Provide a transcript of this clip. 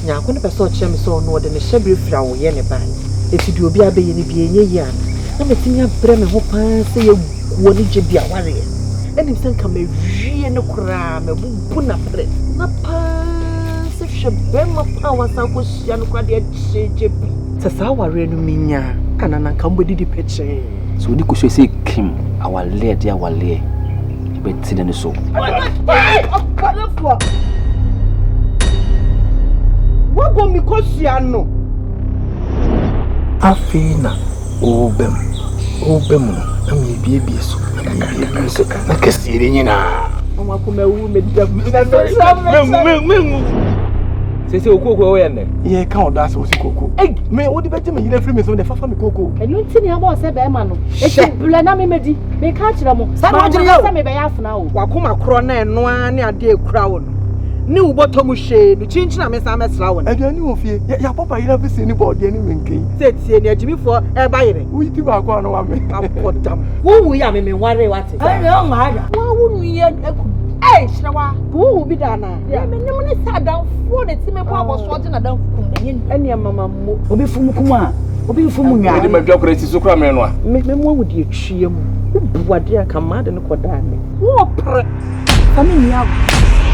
Nyarko no pɛ sɛ ɔkyerɛ me sɛ ɔno ɔde ne hyɛberɛ firi awoyɛ ne baeɛ. Enti deɛ obiara bɛyɛ no biara ɛnyɛ yie ana? Na matumi abrɛ me ho pa ara sɛ yɛagu ɔne Gyebi awareɛ. Ɛnim sɛ nka mawie no koraa, mabubu no aprɛ. Na pa ara sɛ hwɛ barima pa a wasan akɔhyia no koraa deɛ kyee Gyebi. Sɛ saa awareɛ no menya a, ana na nka mobɛdidi pɛkyɛɛ. Sɛ ɔdi kosua sɛ kim awaleɛ de awaleɛ ɛbɛte n'ani so. Ɔbɔnefoɔ! Woabɔ me kosua no! Afei na ɔreba mu, ɔreba mu no, na merebuebue so, na merebuebue so, na kɛseɛ no nyinaa. Mama ko mawu meda mu. Menwu. Sese wo kooko woyɛ nnɛ. Yɛ ka ɔdɔ asɛ wosi kooko. Ei, me wode bɛgye me yere afiri me so de fafa me kooko. Ɛno nti na ɛbɔɔ sɛ bɛrima no. Eti brɛ na memmɛdi. Meka akyerɛ mo. Saa na wadwene yɛ o. Sɛ mebɛyɛ afena o. W'akoma korɔ na ɛno ara ne adeɛ a ɛkura wo no ne wo bɔtɔ mu hwee no kyinkyin a mesan mɛsra wo no. Aduane wɔ fie. Yɛ yɛabɔ bayerɛ ampesie ne bɔɔdeɛ ne menken. Sɛ tie nea agyimifoɔ reba yere. Woyi ti baako a na wame. Abɔ dam. Wo wui a me menwaree wate. Ɛnna ɔnware da. Wo ara wo nua aku. Ei hyerɛ wa. Wo wu bi da anaa? Deɛ menim ne sɛ adamfoɔ na ɛtumi bɔ abɔsoɔ gye n'adamfo kum no, ɛnyɛ nnipa. Ɛnneɛ mama mo. Obi fom kum a, obi mfom nnwan. Mede m'adwa koraa si so koraa menoa. Me, mɛmu ahu deɛ ɛtwea mu. Wobu adeɛ a, anka m'ade no kɔdaa me. Woɔpere. Fa me nni agorɔ.